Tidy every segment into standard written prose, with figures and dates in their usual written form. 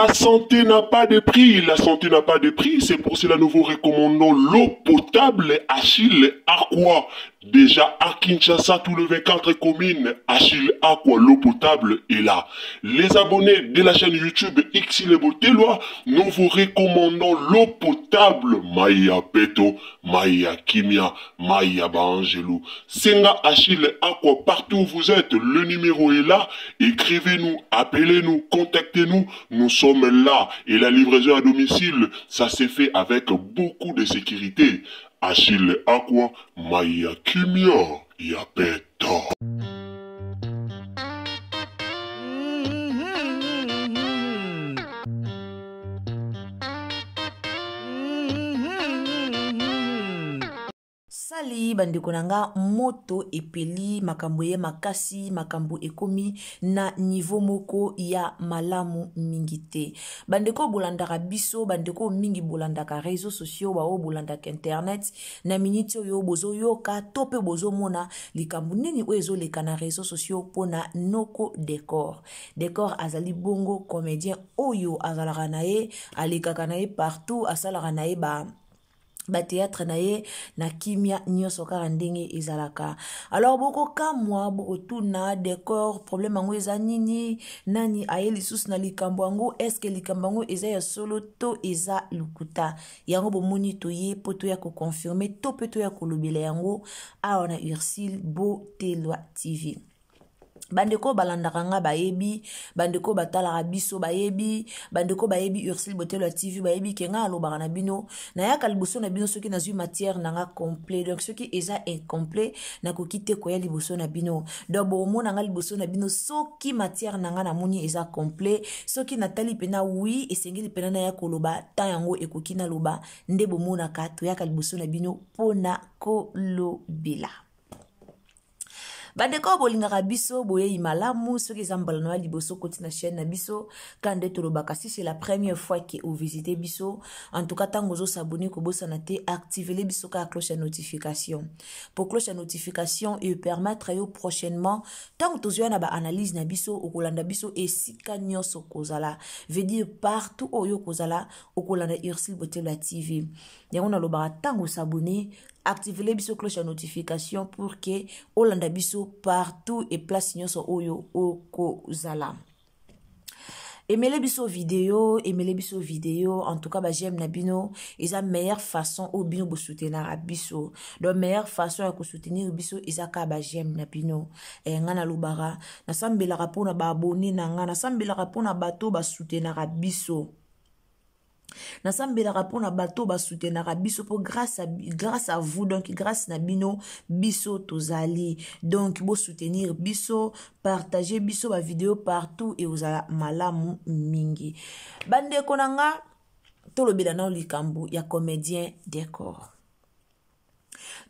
La santé n'a pas de prix, la santé n'a pas de prix, c'est pour cela nous vous recommandons l'eau potable Achille Aqua. Déjà à Kinshasa, tout le 24 communes, Achille Aqua, l'eau potable est là. Les abonnés de la chaîne YouTube Xile Boteloi, nous vous recommandons l'eau potable Maya Peto, Maya Kimia, Maya Baangelou. Senga Achille Aqua, partout où vous êtes, le numéro est là. Écrivez-nous, appelez-nous, contactez-nous. Nous sommes là. Et la livraison à domicile, ça s'est fait avec beaucoup de sécurité. Achille Aqua, Maya Kimia, Yapeto. Sali bandeko na nga moto epeli makambo eye makasi makambo ekomi na niveau moko ya malamu mingi te bandeko bolandaka biso bandeko mingi bolandaka réseaux sociaux baoyo bolandaka internet na miniti oyo bozoyoka to mpe bozomona likambo nini oyo ezoleka na réseaux sociaux mpona noko decor decor azali bongo comédien oyo azalaka na ye alekaka na ye partout asalaka na ye ba bateatre na ye na kimia nyonso kaka ndenge ezalaka alors bokokamwa bokotuna decor problème yango eza nini nani aye lisusu na likambo yango eske likambo yango eza ya solo to eza lokuta yango bomoni toye mpo toya koconfirme to mpe toya kolobela yango awa na ursile botelwa tv bandeko balandaka nga bayebi bandeko batalaka biso bayebi bandeko bayebi ursule botelo ya tv bayebi ke nga alobaka na bino nayaka liboso na bino soki nazwi matière na nga complet donc soki eza incomplet nakoki te koya liboso na bino donc bokomona nga liboso na bino soki matière na nga namoni eza complet soki natali mpena wi esengeli mpena naya koloba temps yango ekoki naloba nde bomonaka toyaka liboso na bino mpona kolobela bandeko oyo bolingaka biso boyei malamu soki eza mbala na ya liboso koti na chaîne na biso ka nde tolobaka si c'est la première fois ke ovisite biso en tout cas ntango ozosabone kobosana te activele biso kaka cloche ya notification po cloche ya notification epermettre yo prochainement ntango tozwa na baanalyse na biso okolanda biso esika nyonso kozala veut dire partout oyo okozala okolanda ursile botelo ya tv yango nalobaka ntango osabone activele biso cloche ya notification pour que olanda biso partout et place nyonso oyo okozala emele biso video emele biso video en tout cas bageme na bino eza meilleure façon oyo bino bosoutenaka biso donc meilleure façon ya kosoutenir biso eza kaka bageme na bino eh, ngai nalobaka nasambelaka mpona baabone na ngai nasambelaka mpona bato basoutenaka biso nasambelaka mpo na bato basutenaka biso mpo grâce à, grâce à vous donc grâce na bino biso tozali donc bosoutenir biso partage biso bavideo partout ekozala malamu mingi bandeko na nga tolobela nao likambo ya comédien decor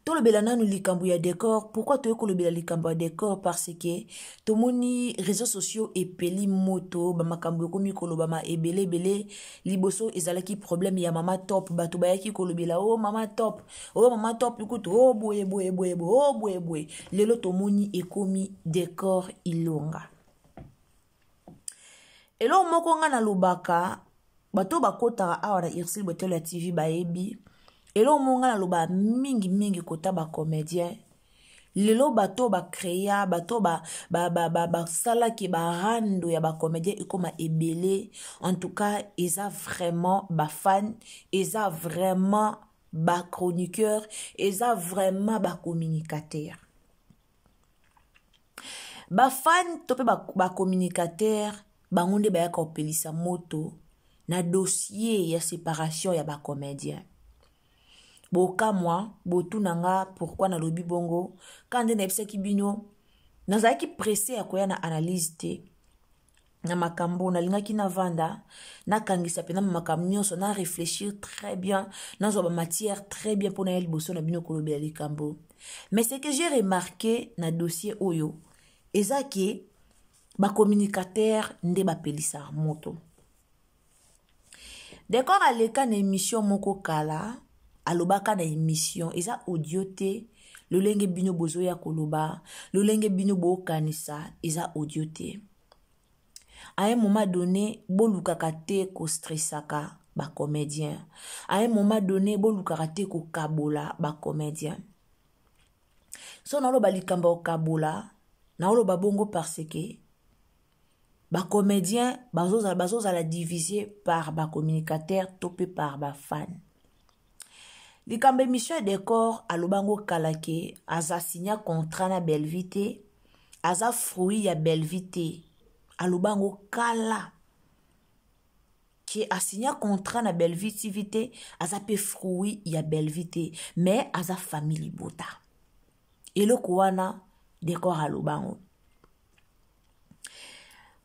tolobela nanu likambo ya decor pourquoi toyei kolobela likambo ya decor parce que tomoni réseaux sociaux epeli moto bamakambo ekomi kolobama ebele ebele liboso ezalaki problème ya mama top bato bayaki kolobela o oh, mama top o oh, mama top kutu o oh, boye boye boye boye o boye boye lelo tomoni ekomi decor ilonga eloko moko ngai nalobaka bato bakotaka awa na ursile botelo ya tv bayebi eloko moko ngai naloba mingimingi kota bacomédien lelo bato bacrea bato basalaki ba, ba, ba, barando ya bacomédien ekoma ebele en tout cas eza vraiment bafan eza vraiment bachroniqueur eza vraiment bacommunicateur. Bafan to mpe bacommunicateur ba bango nde bayaka kopelisa moto na dossier ya séparation ya bacomédien. Bokamwa, botuna nga pourquoi nalobi bongo. Kaka nde nayebisaki bino, nazalaki presse ya koya na analyse te na makambo. Nalingaki navanda, nakangisa mpena makambo nyonso, na réfléchir très bien, nazwa bamatière très bien mpona ya liboso na bino kolobela likambo. Mais ce que j'ai remarqué na dossier oyo eza ke bacommunicateur nde bapelisaka moto. Decor aleka na émission moko kala, alobaka na émission, eza audio te. Lolenge bino bozoya koloba, lolenge bino bokanisa, eza audio te. À un moment donné, bolukaka te kostressaka bacomédien. À un moment donné, bolukaka te kokabola bacomédien. So naloba likambo ya kokabola, naoloba bongo parce que bacomédien bazozala bazozala divisé par bacommunicateur to mpe par bafan. Likambo émission ya Décor, alobango kala ke aza signa contrat na Bellevie te, aza fruit ya Bellevie te. Alobango kala ke asigna contrat na Bellevie TV te, aza mpe fruit ya Bellevie te, mais aza famille libota. Eloko wana Décor alobango.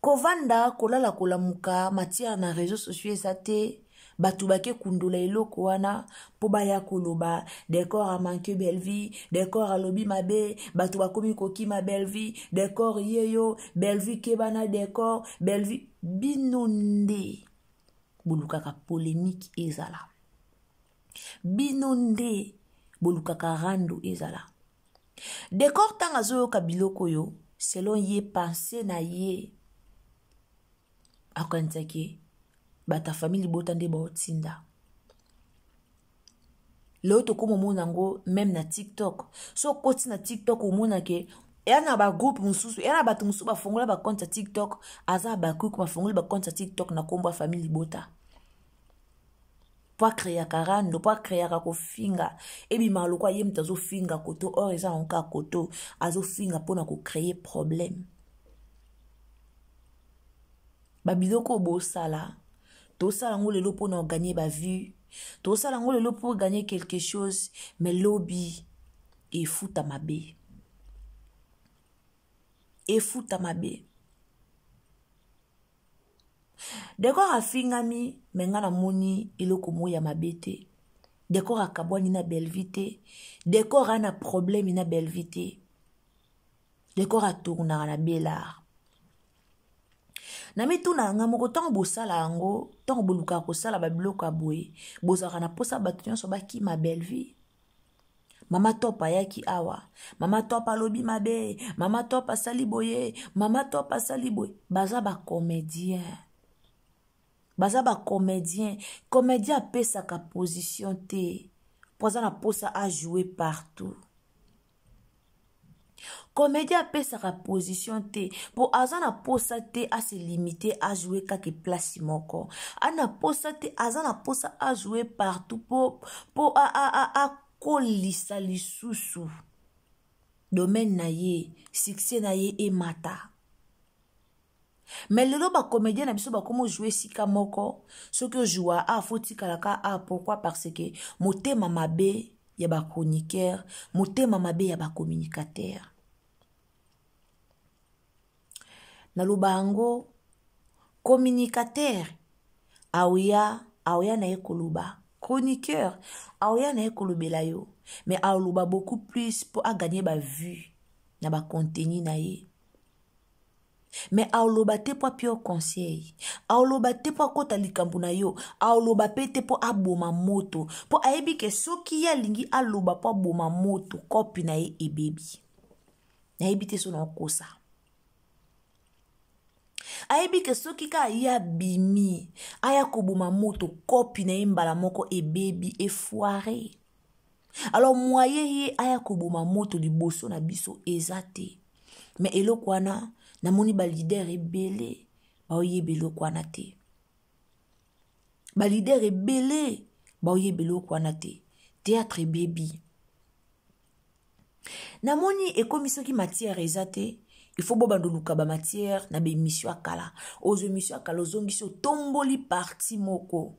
Kovanda, kolala, kolamuka, matière na réseaux sociaux eza te. Bato bake kundola eloko wana mpo baya koloba Décor amanke Bellevie, Décor alobi mabe, bato bakomi kokima Bellevie, Décor yeyo, Bellevie keba na Décor, Bellevie. Bino nde bolukaka polémique ezala, bino nde bolukaka rando ezala. Décor ntango azoyoka biloko oyo, selon ye, pense na ye, akanisaki bato ya famille libota nde baotinda. Lelo tokóma omona yango même na TikTok. So okoti na TikTok, omonake eya na bagroupe mosusu, eya na bato mosusu bafongola bacompte ya TikTok, aza bagroupe bafongoli bacompte ya TikTok na nkombo ya famille libota, po acréaka rando, po acréaka kofinga, ebimaka lokwa ye moto azofinga koto. Or eza nango kaka koto azofinga mpona kocréer problème. Babiloko oyo bosala, tosala yango lelo mpona ogagner bavue, tosala yango lelo mpo gagner quelque chose, mais lobi efuta mabe, efuta mabe. Décor afingami, me nga namoni eloko moko ya mabe te. Décor akabwani na Bellevie te, Décor ana problème na Bellevie te. Décor atournaka na Belar. Na mituna yanga moko, ntango bosala yango, ntango bolukaka kosala babiloko ya boye, bozalaka na mposa bato nyonso bakima Bellevie. Mama Top ayaki awa, Mama Top alobi mabe, Mama Top asali boye, Mama Top asali boye. Baza bacomédien, baza bacomédien. Comédien apesaka position te mpo aza na mposa ajoue partout. Comédien apesaka position te mpo aza na posa te ase limite ajoue kaka place moko. Ana posa te, aza na posa ajoue partout mpo akolisa lisusu domaine na ye, succès na ye emata. Mais lelo bacomédien na biso bakoma ojoue esika moko. Soki ojoua a, fo tikalaka a. Pourquoi? Parce que motema mabe ya bachroniqueur, motema mabe ya bacommunicateur. Naloba yango, communicateur aoya aoya na ye koloba, chroniqueur aoya na ye kolobela yo, mais aoloba beaucoup plus mpo aganye bavue na bacontenu na ye. Mais aoloba te mpo apia conseil, aoloba te mpo akɔta likambo na yo, aoloba mpe te mpo aboma moto, mpo ayebi ke soki ye alingi aloba mpo aboma moto, kopi na ye ebebi. Nayebi te so na okosa. Ayebi ke soki kaka ye abimi aya koboma moto, kopi na ye mbala moko ebebi, efoire. Alors moyen ye aya koboma moto liboso na biso eza te. Mais eloko wana, namoni baleader ebele baoyeba eloko wana te. Baleader ebele baoyeba eloko wana te. Théâtre ebebi. Namoni ekomi soki matière eza te. Il faut bobanda oluka bamatière na baémission ya kala. Ozwa émission ya kala, ozongisi, otomboli parti moko.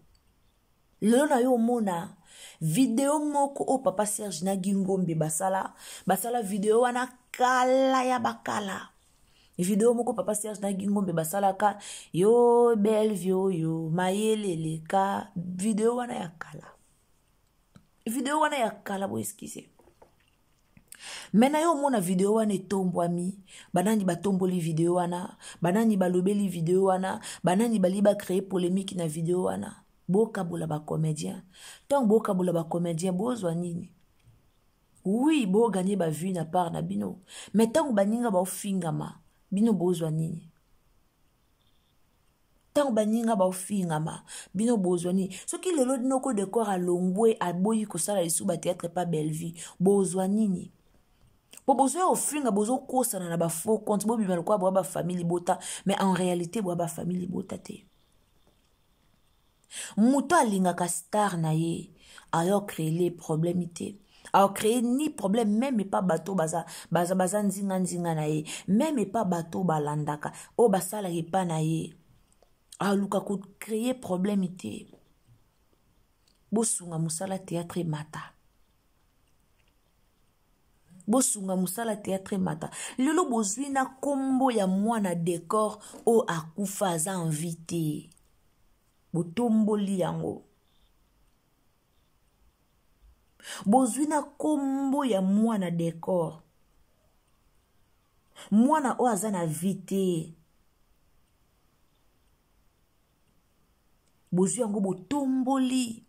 Lelo na yo omona video moko oyo papa Serge na Gingombe basala, basala video wana kala ya bakala. Video moko papa Serge na Gingombe basalaka yo Bellevue oyo mayele eleka, video wana ya kala, video wana ya kala, bo excuse me na yo omona video wana etombwami. Banani batomboli video wana? Banani balobeli video wana? Banani bali bacree polémique na video wana? Bokabola bacomédien. Ntango bokabola bacomédien, bozwa nini? Oui, boganye bavue na part na bino, me ntango baninga baofingama, bino bozwa nini? Ntango baninga baofingama, bino bozwa nini? Soki lelo noko Decor alongwe, aboyi kosala lisusu bateatre pa Bellevue, bozwa nini? Po bozoya ofinga, bozokosana na bafaux compte, bobima lokola boya bafamille libota, mais en réalité boya bafamille libota te. Moto alingaka star na ye ayo créer problème te, acréer ni problème même epa bato baza, baza, baza nzinga nzinga na ye, même epa bato balandaka oyo basalaka epa na ye, aluka kocréer problème te. Bosunga mosala théâtre emata, bosunga mosala théâtre emata. Lelo bozwi na nkombo ya mwana Décor oyo akufa, aza envie te, botomboli yango. Bozwi na nkombo ya mwana Décor, mwana oyo aza na vie te, bozwi yango, botomboli,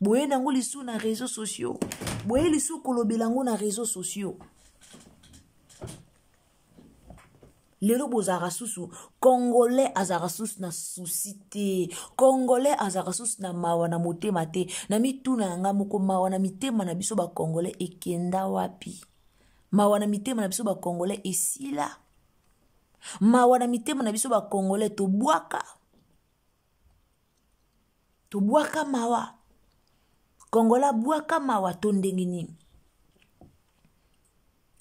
boye nango lisusu na réseaux sociaux, boye lisusu kolobela yango na réseaux sociaux. Lelo bozalaka susu, Congolais azalaka susu na souci te, Congolais azalaka susu na mawa na motema te. Na mituna ya nga moko, mawa na mitema na biso bacongolais ekenda wapi? Mawa na mitema na biso bacongolais esila? Mawa na mitema na biso bacongolais tobwaka, tobwaka mawa? Congolais abwaka mawa to ndenge nini?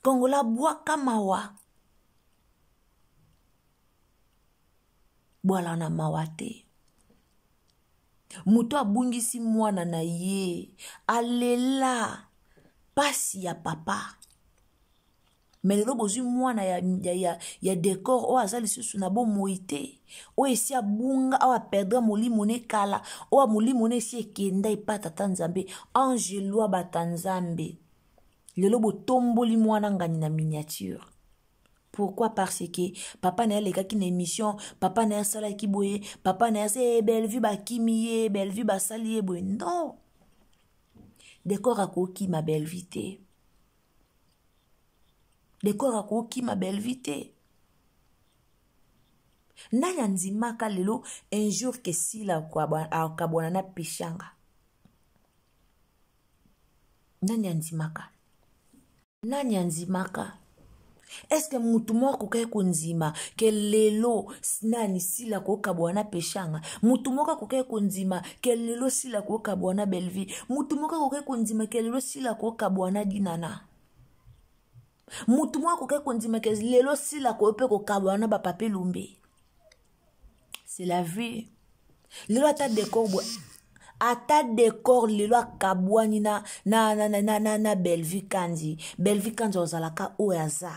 Congolais abwaka mawa, bwala na mawa te. Moto abungisi mwana na ye, alela pasi ya papa, me lelo bozwi mwana ya Décor oyo aza lisusu na bomoi te, oyo esi abunga, oyo aperdre molimo ne kala, oyo molimo ne esi ekenda epa tata Nzambe, angelo bata Nzambe. Lelo botomboli mwana ngani na miniature. Pourquoi? Parce que papa na ye alekaki na émission, papa na ye asalaki boye, papa na ye ase Bellevue bakimi ye, Bellevue basali ye boye. Non, Décor akokima Bellevue te, Décor akokima Bellevue te. Nani andimaka lelo un jour ke Sila akabwana na Peshanga? Nani andimaka? Nani andimaka? Est-ce mutu moko akokaki kondima ke lelo nani Sila kokabwana na Peshanga? Mutu moko akokaki kondima ke lelo Sila kokabwana na Bellevue? Mutu moko akokaki kondima ke lelo Sila kokabwana na Dinana? Mutu moko akokaki kondima ke lelo Sila koyo mpe kokabwana na bapapa Elombe? C'est la vie. Lelo ata Décor boye, ata Décor lelo akabwani na Bellevue Kandi, Bellevue Kandi azalaka oyo aza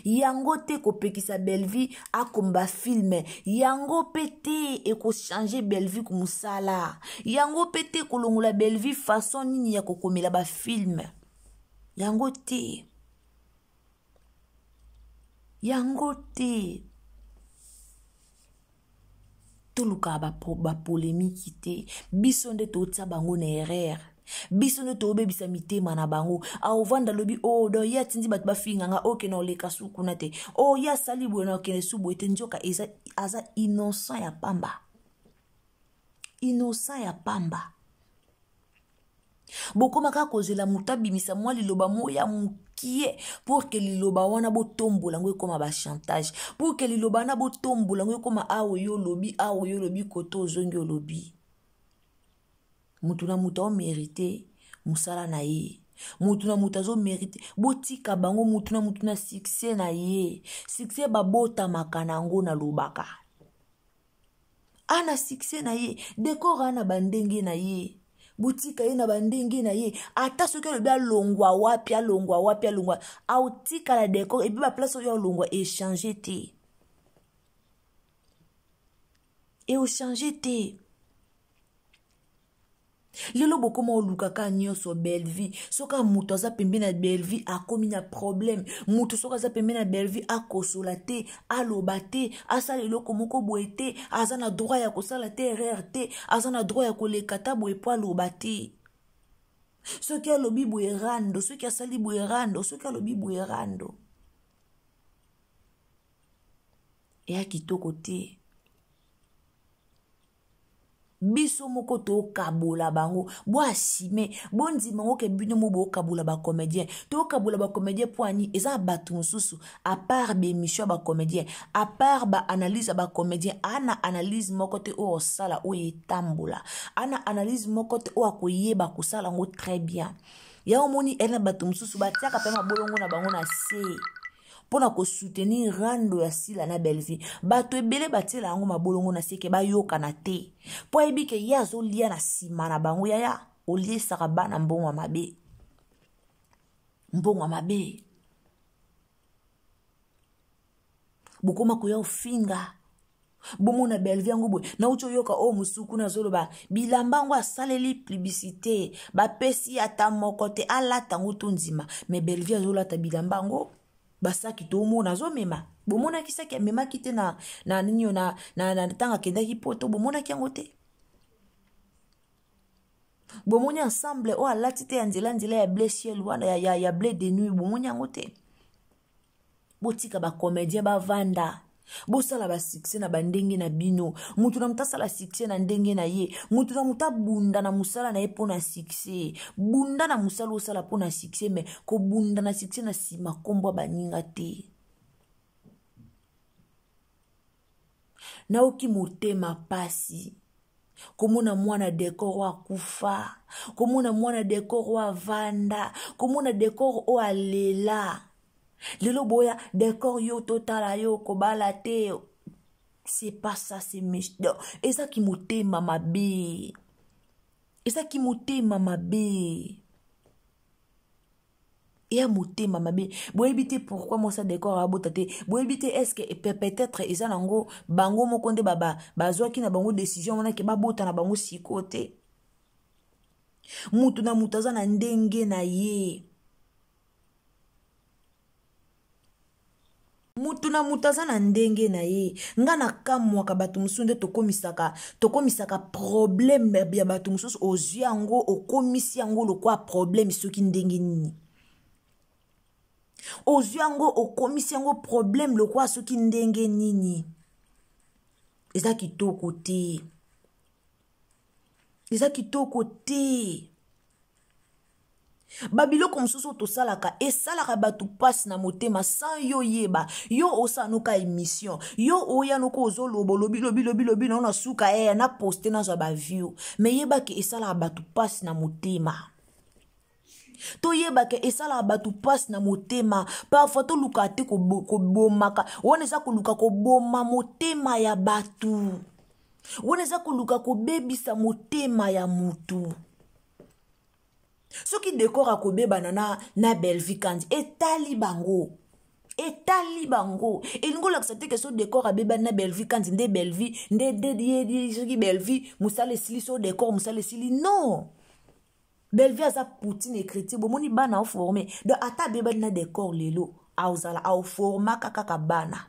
yango te. Kopekisa Bellevue akomba film yango mpe te ekochange Bellevue mosala yango mpe te, kolongola Bellevue façon nini ya kokomela bafilm yango te, yango te. Tolukaka bapolémique te. Biso nde totia bango na erreur, biso nde tobebisa mitema na bango. Aovanda, alobi: "O oh, donc ye atindi bato bafinganga, okende oleka su kuna te. O oh, ye asali boye, na okende su boye te." Nzoka eza aza innocent ya pamba, innocent ya pamba. Bokóma kaka kozela moto abimisa mwa liloba moko ya mokie pour ke liloba wana botombola yango ekóma bachantage, pour ke liloba wana botombola yango ekóma awa yo olobi, awa yo olobi, kote ozongi olobi. Moto na moto aomérite mosala na ye. Mutu na mutu azo mérite. Botika bango mutu na mutu na succès na ye. Succès babotamaka na yango nalobaka. Ana succès na ye, decor ana bandenge na ye. Botika ye na bandenge na ye. Ata soki alobi alongwa wapi, alongwa wapi, alongwa, aotikala decor epi ba place oyo alongwa echanger te. Eochange te. Lelo bokoma olukaka nyonso Bellevue. Soki moto aza pembeni na Bellevue akomi na problème. Moto soki aza pembeni na Bellevue akosola te, aloba te, asala eloko moko boye te, aza na droit ya kosala te erreur te, aza na droit ya koleka ta boye po aloba te. Soki alobi boye rando, soki asali boye rando, soki alobi boye rando. Eya kitoko te. Biso moko tokabola bango, bo assumer, bondima ngo ke bino mo bokabola ba comédien. Tokabola ba comédien po ani eza bato mosusu à part ba émission ba comédien, à part ba analyse ba comédien, ana analyse moko te oyo osala oyo etambola. Ana analyse moko te oyo akoyeba kosala ngo très bien. Ya omoni ena bato mosusu batiaka pe mabolongo na bango na se. Pona ko soutenir rando ya Sila na Bellevue. Bato ebele batiela yango mabolongo na seke bayokana te. Po ayebi ke ye azolia na sima na bango yaya oliesaka bana mbongo ya mabe. Mbongo ya mabe. Bokoma koya ofinga. Bomona Bellevue yango boye. Nauti oyoka oyo mosuku nazoloba bilamba yango asaleli publicité, bapesi ata moko te alata yango to ndima. Mais Bellevue azolata bilamba yango, basaki tomona azomema. Bomonaki saki amemaki te na, na nini na, na, na ntango akendaki poto, bomonaki yango te. Bomoni ensemble oyo alati te ya nzela nzela ya bleu ciel wana ya, ya, ya bleu de nuit, bomoni yango te. Botika ba comédien bavanda. Bosala ba succès na ba ndenge na bino. Mutu na mutu asala succès na ndenge na ye. Mutu na mutu abunda na musala na ye pona succès. Bunda na musala osala pona succès, mais kobunda na succès na sima kombo baninga te. Naoki motema pasi. Komona mwana décor oyo akufa, komona mwana décor oyo avanda, komona décor oyo alela. Lelo boya décor yo totala yo kobala te. C'est pas ça, c'est méchant. Ezaki motema mabe. Ezaki motema mabe. Ya motema mabe. Boyebi te pourquoi mosa décor abota te. Boyebi te est-ce que peut-être eza nango bango moko nde baba bazwaki na bango décision wana ke babota na bango siko te. Mutu na mutu aza na ndenge na ye. Mutu na mutu aza na ndenge na ye. Nga na kamwaka bato mosusu nde tokomisaka problème ya bato mosusu, ozwi yango, okomisi yango lokwa problème soki ndenge nini. Ozwi yango, okomisi yango problème lokwa soki ndenge nini. Eza kitoko te. Eza kitoko te. Ba biloko mosusu oyo tosalaka esalaka bato mpasi na motema sans yo yeba. Yo osala noka émission, yo oya noko ozoloba, olobi, lobi, lobi, lobi, na ona suka, na poste nazwa ba view. Mais yeba ke esalaka bato mpasi na motema. Toyeba ke esalaka bato mpasi na motema. Parfois toluka te kobomaka. Wana eza koluka koboma motema ya bato. Wana eza koluka kobebisa motema ya motu. Soki décor akobebana na Bellevue Kandi, etali bango. Etali bango. Elingi olakisa te ke so décor abebani na Bellevue Kandi, nde Bellevue, nde, nde, ye, ye, soki Bellevue, mosala esili, so décor mosala esili. Non. Bellevue aza poutine écriture, bomoni bana oformé. Donc ata abebani na décor lelo, aozala, aoformaka kaka bana.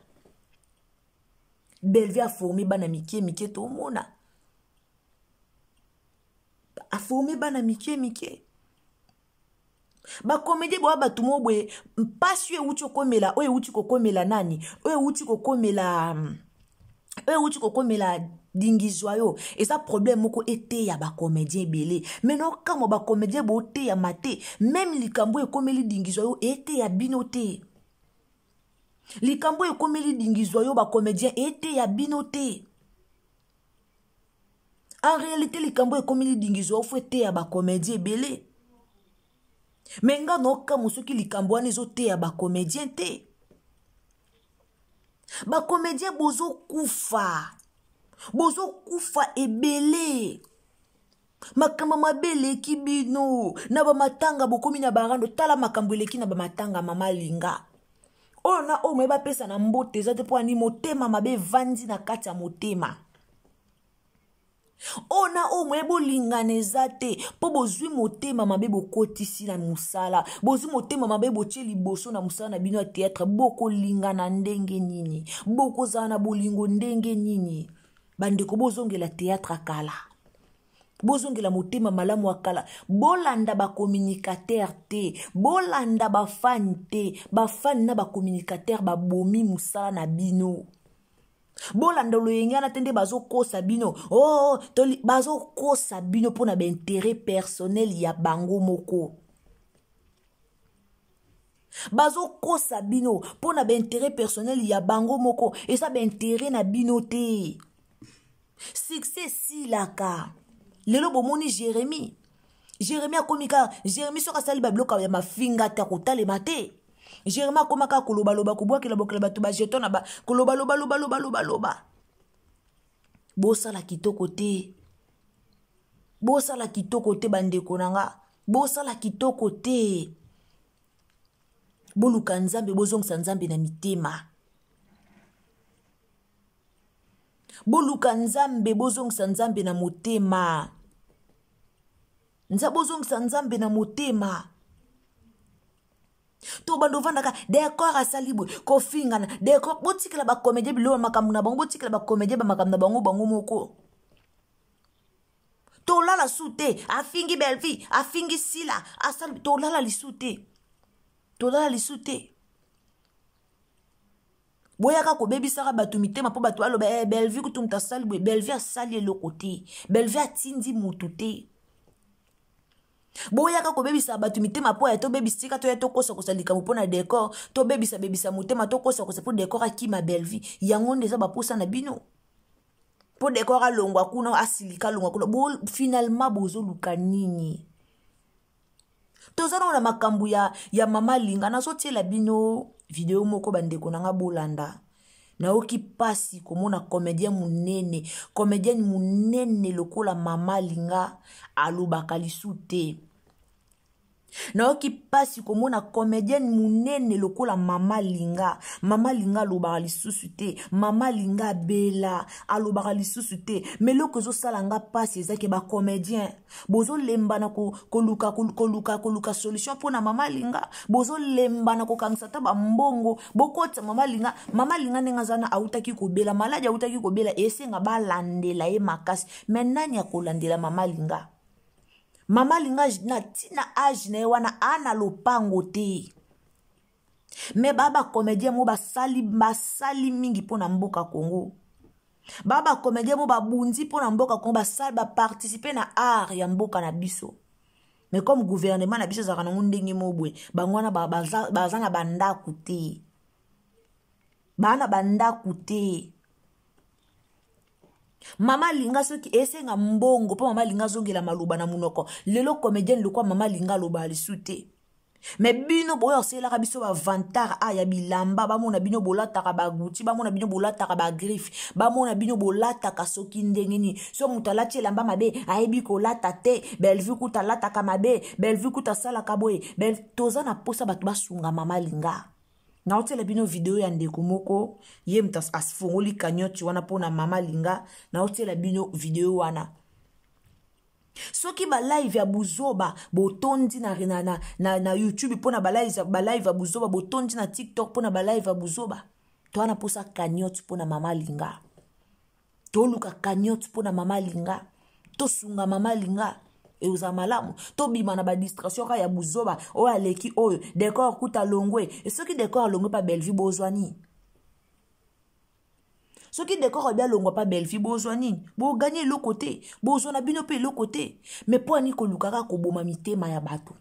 Bellevue a formé bana mike mike tomona. A formé bana mike mike. Ba comédie boa bato mo boye, mpasi oyo ewuti kokomela, oyo ewuti kokomela nani? Oyo ewuti kokomela, oyo ewuti kokomela dingizwa yo. Eza problème moko eteya ba comédien ebele. Mais no kamwa ba comédien boteya mate, même likambo ekomeli dingizwa yo eteya bino te. Likambo ekomeli dingizwa yo ba comédien eteya bino te. En réalité likambo ekomeli dingizwa yo fo eteya ba comédien ebele. Me nga naokamwa soki likambo wana ezoteya bacomédien te. Bacomédien bozokufa, bozokufa ebele. Makambo mabe eleki bino na bamatanga, bokomi na barando. Tala makambo eleki na bamatanga mama Linga oyo na oyo moye bapesa na mbote eza te mpo ani motema mabe evandi na kati ya motema. Oyo na oyo moye bolingana eza te mpo bozwi motema mabe, bokotisi na mosala, bozwi motema mabe, botie liboso na mosala na bino ya théâtre. Bokolingana ndenge nini? Bokozala na bolingo ndenge nini? Bandeko, bozongela théâtre kala, bozongela motema malamu ya kala. Bolanda bacommunicateur te, bolanda bafani te. Bafani na bacommunicateur babomi mosala na bino. Bolanda loyenge wana te nde bazokosa bino. Oh, bazokosa bino mpona baintérêt personnel ya bango moko. Bazokosa bino mpona baintérêt personnel ya bango moko, eza baintérêt na bino te. Succès esilaka. Lelo bomoni Jérémi, Jérémi akomi kaka Jérémi. Soki asali babiloko ya mafinga te, akotalema te. Jérémi akóma kaka kolobaloba, kobwakela bokela bato bajeton na ba kolobalobalobalobalobaloba. Bosala kitoko te, bosala kitoko te, bandeko na nga, bosala kitoko te. Boluka Nzambe, bozongisa Nzambe na mitema. Boluka Nzambe, bozongisa Nzambe na motema. Nza bozongisa Nzambe na motema. To bando ovandaka, décor asali boye, kofingana décor. Botikela bacomédien biloko makambo na bango, botikela bacomédien bamakambo na bango bango moko. Tolala su te, afingi Belvi, afingi Sila, asali. Tolala lisu te, tolala lisu te. Boyaka kobebisaka bato mitema mpo bato baloba eh, Belvi kutu moto asali boye. Belvi asali eloko te, Belvi atindi motu te. Boyaka kobebisa bato mitema mpo ya tobebisa. Tika toya tokosakosa likambo mpo na décor, tobebisa bebisa motema, tokosakosa mpo décor akima Belvi. Yango nde eza baposa na bino, mpo décor alongwa kuna, asilika, alongwa kuna. Bo finalement bozoluka nini? Toza nano na makambo ya mama Linga. Nazotiela bino video moko, bandeko na nga, bolanda. Nayoki mpasi komona comédien monene, comédienne monene lokola mama Linga alobaka lisu te. Nayoki mpasi komona comédienne monene lokola mama Linga. Mama Linga alobaka lisusu te, mama Linga abela, alobaka lisusu te. Me eloko ezosala nga mpasi ezaki bacomédien bozolemba na koluka koluka koluka solution mpona mama Linga. Bozolemba na kokangisa ata bambongo, bokotisa mama Linga. Mama Linga ndenge aza na autaki kobela maladi, autaki kobela, esenga balandela ye makasi. Me nani akolandela mama Linga? Mama Linga na ntina age na ye wana ana lopango te. Me baa bacomédien mo basali, basali mingi mpona mboka Congo. Baa bacomédien mo babundi mpona mboka Congo, basali, baparticipe na art ya mboka na biso. Mais comme gouvernement na biso ezalaka nango ndenge mo boye, bango wana baza, baza na bandako te, baa na bandako te. Mama Linga soki esenga mbongo mpo mama Linga azongela maloba na monoko. Lelo comédienne lokwa mama Linga aloba lisu te. Me bino boyo asalelaka biso bavantard a ya bilamba, bamona bino bolataka baguti, bamona bino bolataka bagriffe, bamona bino bolataka soki ndenge nini. So moto alati elamba mabe, ayebi kolata te. Belvi kuta alataka mabe, Belvi kuta asalaka boye. Toza na mposa bato basunga mama Linga. Naotiela bino video ya ndeko moko, ye moto afongoli cagnotte wana mpona mama Linga. Naotiela bino video wana. Soki balive ya buzoba botondi na, na, na, na, na YouTube mpona balive, balive ya buzoba botondi na TikTok mpona balive ya buzoba. Towana mposa cagnotte mpona mama Linga. Toluka cagnotte mpona mama Linga, tosunga mama Linga, ekozala malamu. Tobima na badistraction kaka ya buzoba oyo aleki oyo décor kuta longwe. Soki décor alongwe pa Bellevue, bozwa nini? Soki décor abi alongwa pa Bellevue, bozwa nini? Boganye eloko te, bozwa na bino mpe eloko te. Me mpo ani koluka kaka koboma mitema ya bato?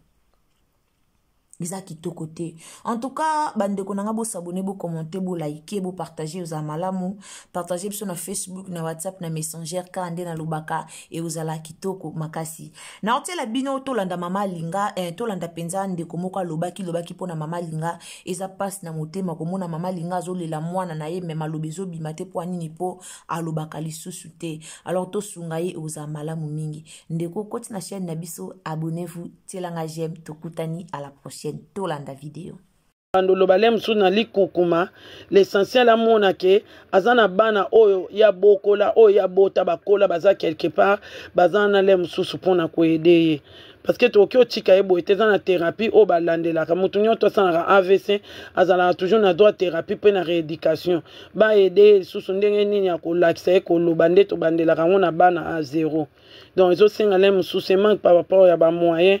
Eza kitoko te. En tout cas, bandeko na nga, bosabone, bokommente, bolike, bopartage, ozala malamu. Partage biso na Facebook, na WhatsApp, na Messenger, kaka nde nalobaka, eozala kitoko makasi. Na otiela bino tolanda mama Alinga, tolanda mpenza ndeko moko alobaki lobaki mpona mama Alinga. Eza mpasi na motema komona mama Alinga azolela mwana na ye, me maloba ezobima te. Mpo nini? Mpo alobaka lisusu te. Alors tosunga ye, eozala malamu mingi. Ndeko, koti na chaîne na biso, abonnez-vous, tielanga j'aime, tokutani à la prochaine. Tolanda video. Bandoloba le mosusu na likukuma, l'essentiel amona ke aza na bana oyo ya bokola, oyo ya bota, bakola, baza quelque part, baza na le mosusu mpona koede ye, parce que tokoki otika ye boye te. Eza na thérapie oyo balandelaka moto nyonso asalaka AVC, azalaka toujours na droit thérapie mpe na rééducation. Baede ye lisusu ndenge nini ya kolakisa ye koloba, nde tobandelaka yango na bana a zero. Donc ezosenga le mosusu, emanque par rapport ya bamoyen.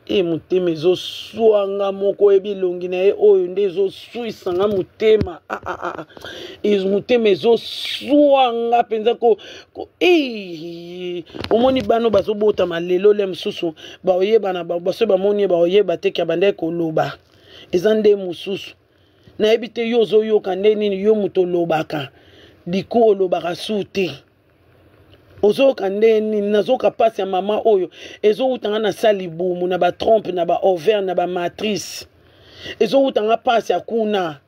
E motema ezoswa nga moko, oyebi elongi na ye oyo nde ezoswisa nga motema. Ah, ah, ah. Motema ezoswa nga mpenza ko, ko e, omoni bano bazobotama lelo, le mosusu baoyebana, basoki bamoni ye baoyeba te ke abandaki koloba. Eza nde mosusu, nayebi te yo ozoyoka nde nini. Yo moto olobaka diku, olobaka su te, ozoyoka nde nini? Nazoyoka mpasi ya mama oyo ezowuta nga na sa libumu, na batrompe, na baovaire, na bamatrice. Ezowuta nga mpasi ya kuna,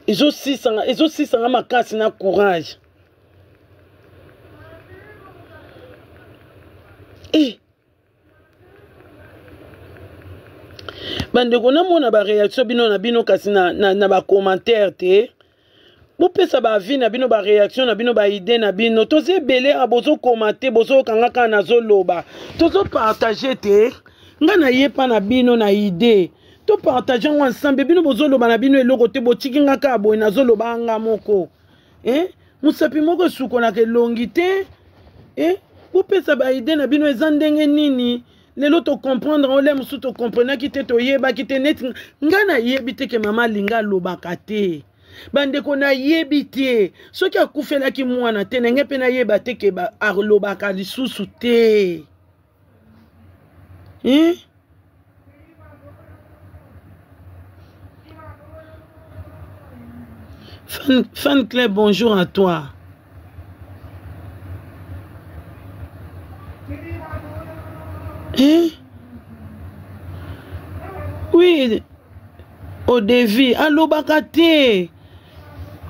ezosisa nga makasi na courage. Eh! Bandeko, namona baréaction bino na bino, kasi na bacommentaire te. Bopesa baavis na bino, baréaction na bino, baide na bino. Toza ebele a bozokoma te, bozoyokanga kaka nazoloba, tozopartage te. Nga nayepa na bino na ide, topartage yango ensemble. Bino bozoloba na bino eloko te, botiki nga kaka boye nazoloba nga moko, eh? Mosapi moko esukolaka elongi te, eh? Bopesa baide na bino, eza ndenge nini lelo tocomprendre ole mosusu tocomprenaki te, toyebaki te. Neti ngai nayebi te ke mama Alinga alobaka te. Bandeko, nayebi te soki akufelaki mwana te, ndenge mpe nayeba te ke alobaka lisusu te, eh? Fan club, bonjour à toi. Eh? Oui, Odevi alobaka te.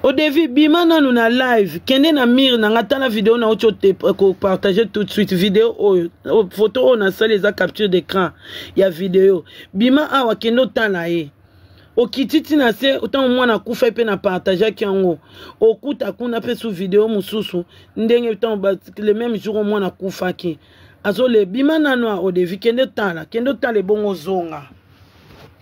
Odevi, bima nanu na live, kende na mire na nga, tala video na oti kopartage tout de suite. Video oyo, photo oyo nasali eza capture d'écran ya video. Bima awa, kende otala ye. Okiti ntina se ntango mwana akufa mpe na partageaki yango, okuta kuna mpe su video mosusu ndenge ntango le même jour mwana akufaki azole. Bima nanu a Odevi, kende tala, kende otala, ebongo ozonga.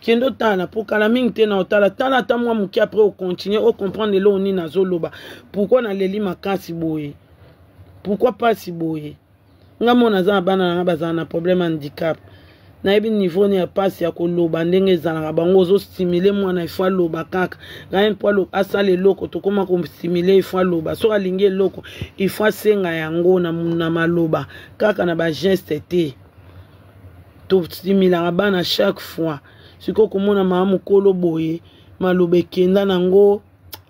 Kende otala mpo kala mingi te na otala, tala ata mwa moke, après ocontinue, ocomprendre eloko nini nazoloba, pourquoi naleli makasi boye, pourquoi mpasi boye. Nga mona aza na bana nanga bazala na problème handicap, nayebi niveau ni ya mpasi ya koloba ndenge ezalaka. Bango ozostimule mwana, ifo aloba kaka rien mpo asala eloko. Tokóma kostimule, ifo aloba. Soki alingi eloko, ifo asenga yango na maloba kaka, na bageste te. Tostimulaka bana chaque fois. Sikoyo komona mama mokolo boye, maloba ekenda nango,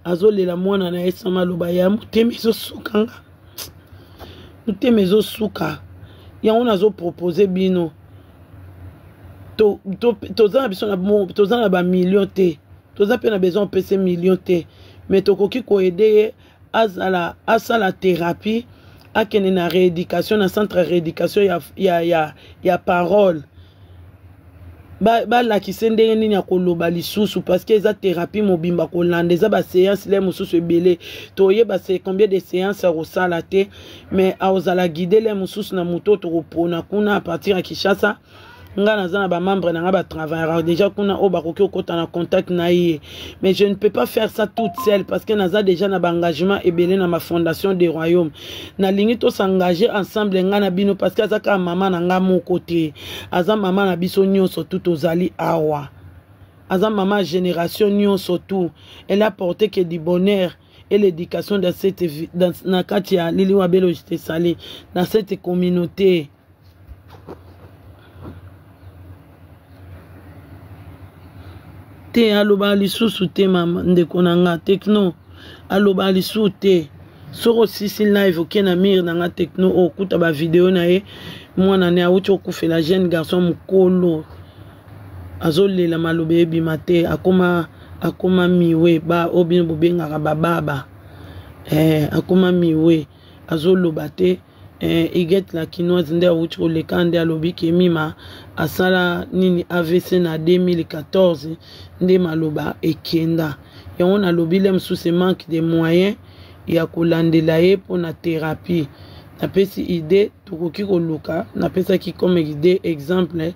azolela mwana na ye sa maloba, ya motema ezosuka nga, motema ezosuka. Yango nazopropose bino, toza na biso, toza na bamillion te, toza mpe na besoin opesa million te, mais tokoki koede ye azala asala thérapie, akende na rééducation, na centre ya rééducation ya parole, balakise ndenge nini ya koloba lisusu, parce que eza thérapie mobimba kolanda, eza baséance le mosusu ebele. Toyeba se combien de séance ya kosala te, mais akozala guide le mosusu na moto oyo tokopona kuna à partir ya Kinshasa. Nga naza na bamembre na nga batravaillera déjà kuna oyo bakoki kokɔta na contact na ye, mais je ne peux pas faire ça toute seule parce que naza déjà na baengagement ebele na ma fondation de royaume. Nalingi tosengage ensemble, nga na bino, parce que aza kaka mama na nga moko te, aza mama na biso nyonso tu tozali awa, aza mama génération nyonso tu. Elle a porté que du bonheur et l'éducation dans cette dans, na kati ya Lili Wabelo je sali dans cette communauté. Te aloba lisusu te mama ndeko na nga Tekno aloba lisusu te. Soki osisi live oke na mire na nga Tekno okuta ba video na ye mwana ne awuti okufela jeune garçon mukolo azolela maloba ebima te akoma akoma miwe ba oyo bino bobengaka bababa eh, akoma miwe azoloba te eh, Huguette la kinoise nde awuti koleka nde alobi ke mima asala nini avc na 2014 nde maloba ekenda yango nalobi le mosusu manque de moyen ya kolandela ye mpo na thérapie napesi idée tokoki koluka napesaki comme idée exemple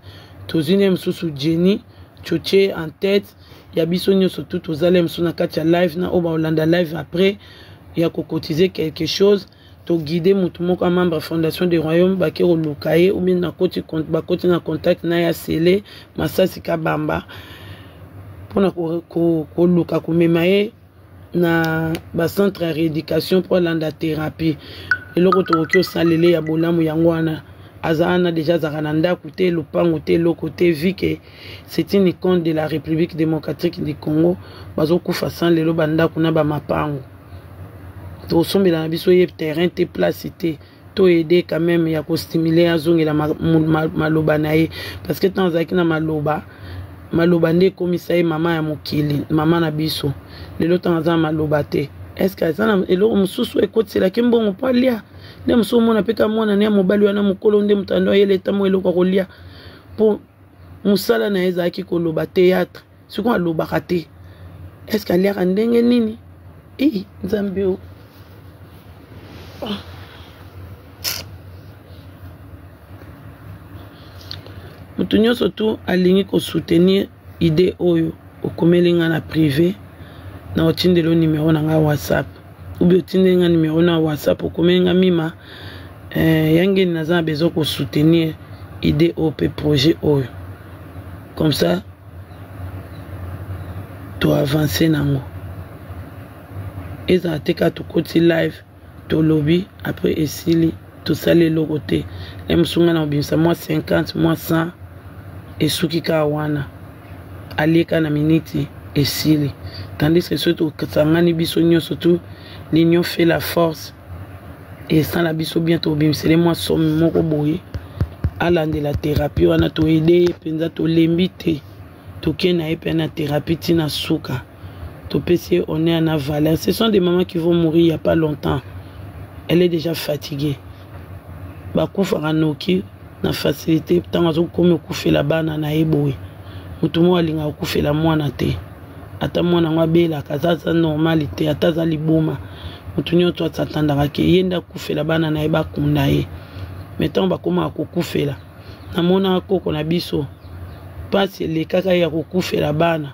tozwi nde mosusu Jenny totie en tête ya biso nyonso tu tozali mosusu na kati ya live na oyo bakolanda live après ya kokotize quelque chose toguide motu moko ya membre ya fondation de royaume bake koluka ye ou bien nakoti bakoti na contact na ya sele masasi kabamba mpona koluka komema ye na bacentre ya rééducation mpo alanda thérapie eloko tokoki osalele ya bolamu yango wana aza wana deja azalaka na ndako te lopango te eloko te vu que c'est une icône de la république démocratique du congo bazokufa sans lelo bandako na bamapango tokosombela na biso ye terrain te place te to aide quand même ya kostimule azongela maloba na ye parce que ntango azalaki na maloba maloba nde ekomisa ye mama ya mokili mama na biso lelo ntango aza na maloba te estce aza na eloko mosusu ekotiselaki mbongo mpo alia nde mosusu omona mpe ka mwana ne ya mobali wana mokolo nde moto ando ayela eta mwa eloko ya kolia mpo mosala na ye ezalaki koloba théâtre sikoyo alobaka te estce aliaka ndenge nini i nzambe o ah. moto nyonso tu alingi kosoutenir idée oyo okomeli nga na privé na otindeli o numero na nga whatsapp ubi otindeli nga numero na whatsapp okomeli nga mima eh, yangeni naza na besoin kosoutenir idée oyo mpe projet oyo comme ça to avance nango ezala te kaka tokoti live tolobi après esili tosali eloko te na mosusu ngai na kobimisa mwa 50 mwa 100 esuki kaka wana alieka na miniti esili tandis que soki tosangani biso nyonso tu l'union fait la force esala biso bien tobimisele mwa somme moko boye alandela therapie wana toyede ye mpenza tolembi te toke na ye mpe na therapie ntina suka topesi ye honneur na valeur ce sont des mamans qui vont mourir il y a pas longtemps elle est déjà fatiguée bakufaka noki na facilité ntango azokomi okufela bana na ye boye moto moko alingaka kokufela mwana te ata mwana yango abelaka aza aza normal te ata aza liboma moto nyonso asatandaka ke ye nde akufela bana na ye bakunda ye me ntango bakomaka kokufela namonaka koko na biso mpasi elekaka ye ya kokufela bana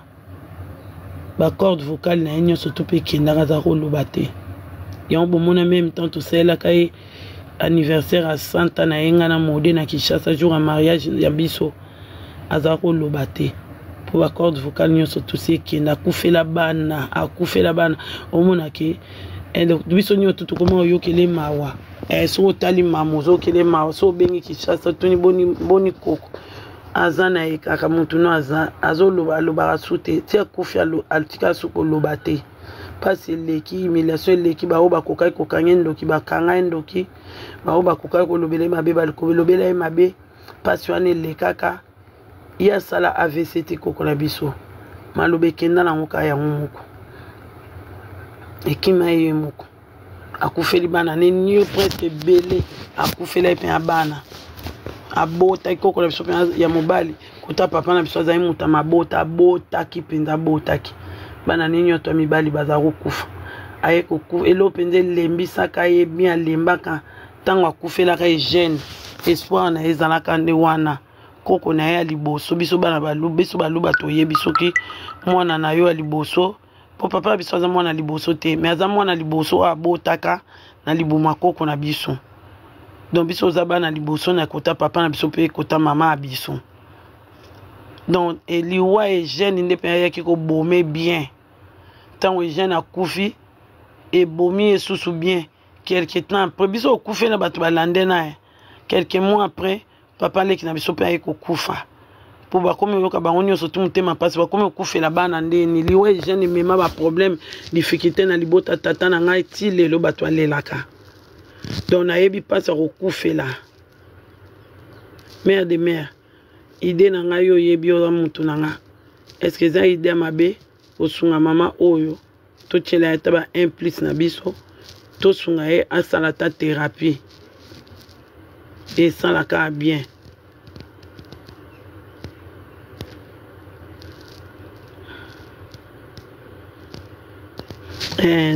bacorde vocale na ye nyonso to mpe ekendaka aza koloba te yango bomona meme temps tosalelaka ye anniversaire ya santa na ye ngai na mode na kinshasa jour ya mariage ya biso aza koloba te mpo bacorde vocale nyonso tosi ekenda akufela bana akufela bana omona ke eh, biso nyonso tokoma oyokele mawa eh, soki otali mama ozokele mawa soki obengi kinshasa tuni boni, boni koko aza na ye kaka motu no aza azoloba alobaka su te ti akufi atika su koloba te mpasi eleki humiliation eleki baoyo bakokaki kokanga ye ndoki bakanga ye ndoki baoyo bakokaki kolobela ye mabe balobela ye mabe mpasi wana elekaka ye asala avc te koko na biso maloba ekenda nango kaka yango moko ekima ye ye moko akufeli bana ne nio presque ebele akufela ye mpe ya bana abotaki koko na biso mpe ya mobali kota papa na biso azali moto ya mabota abotaki mpenza abotaki bana ne nyonso ya mibali baza kokufa aye kokufa eloko mpenza elembisaka ye bien alembaka ntango akufelaka ye jeune espoir na ye ezalaka nde wana koko na ye ya liboso biso bana baluba biso baluba toyebi soki mwana na yo ya liboso mpo papa na biso aza mwana liboso te me aza mwana liboso oyo abotaka na libuma koko na biso donc biso oza bana liboso na kota papa na biso mpe kota mama ya biso donc eliwa eugène nde mpe ayaki kobome bien ntango eugène akufi ebomi ye susu bien quelque temps après biso okufi na bato balande na ye quelques mois après papa leki na biso mpe aye kokufa mpo bakomi oyoka bango nyonso tu motema mpasi, bakomi okufela bana ndeni. Liwa Eugène emema baproblème, difficulté na libota. Tata na ngai ti lelo bato alelaka, donc nayebi mpasi ya kokufela. Mère de mère, idée na ngai, yo oyebi, oza mutu na nga, est ce que eza idée ya mabe kosunga mama oyo? Totiela ye ata ba 1 plus na biso, tosunga ye asala ata thérapie, esalaka bien.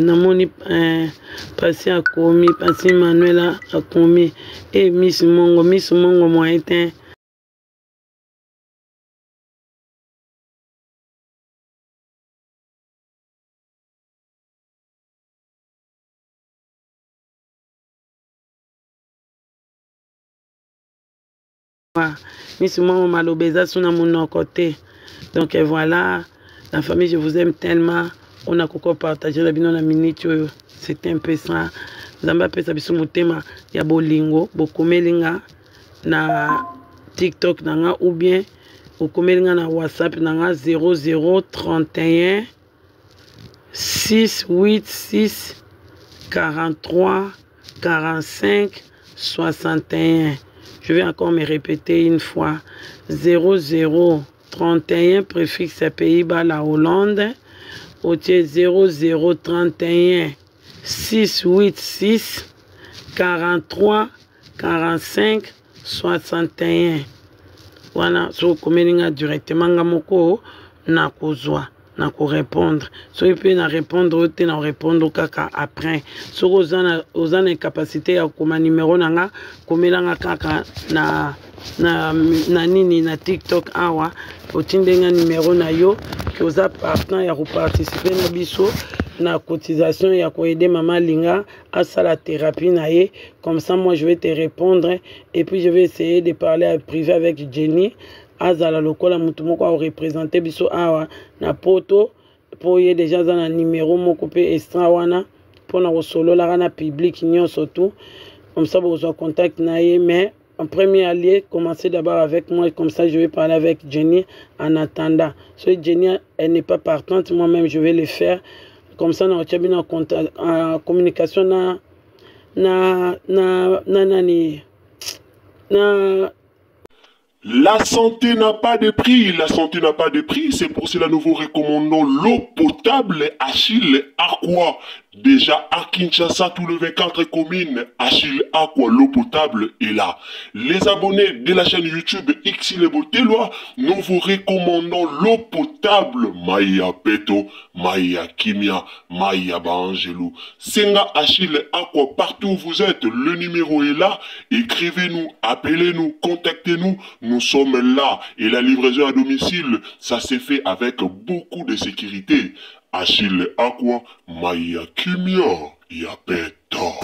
Namoni pasi akomi, pasi Manuela akomi. Miss Mongo, Miss Mongo, moyen te. Miss Mongo, maloba eza su na monoko te. Donc voilà, la famille, je vous aime tellement. On a koko partager na bino na minute oyo, c'est un peu ça. Nzambe apesa biso motema ya bolingo. Bokomeli nga na TikTok na nga ou bien okomeli nga na WhatsApp na nga 0031 686 43 45 61. Je vais encore me répéter une fois: 0031, préfixe Pays-Bas, la Hollande, otie 0031 686 43 45 61. Wana soki okomeli nga directement, nga moko nakozwa, nakorépondre. Soki mpe na répondre oyo te, na korépondre kaka après. Soki oza na incapacité ya kokoma numero na nga, komelanga kaka na nini, na TikTok awa, otinde nga numero na yo ke oza partant ya koparticiper na biso na cotisation ya koaider mama Alinga asala thérapie na ye. Comme ça, moi, je vais te répondre et puis je vais essayer de parler à privé avec Jenny, azala lokola motu moko akoreprésente biso awa na Poto, mpo ye déjà aza na numero moko mpe extra wana mpona kosololaka na public nyonso tout. Comme ça, bozwa contact na ye. Mais en premier lieu, commencez d'abord avec moi, comme ça je vais parler avec Jenny en attendant. Si Jenny, elle n'est pas partante, moi-même je vais le faire. Comme ça, na bino en communication na nani na. La santé n'a pas de prix, la santé n'a pas de prix, c'est pour cela nous vous recommandons l'eau potable Achille Aqua. Déjà à Kinshasa, tout le 24 communes, Achille Aqua, l'eau potable est là. Les abonnés de la chaîne YouTube Xile Boteloi, nous vous recommandons l'eau potable Maya Peto, Maya Kimia, Maya Baangelou. Senga Achille Aqua, partout où vous êtes, le numéro est là. Écrivez-nous, appelez-nous, contactez-nous. Nous sommes là. Et la livraison à domicile, ça s'est fait avec beaucoup de sécurité. Achille Aqua, Maya Kimia, Yapeto.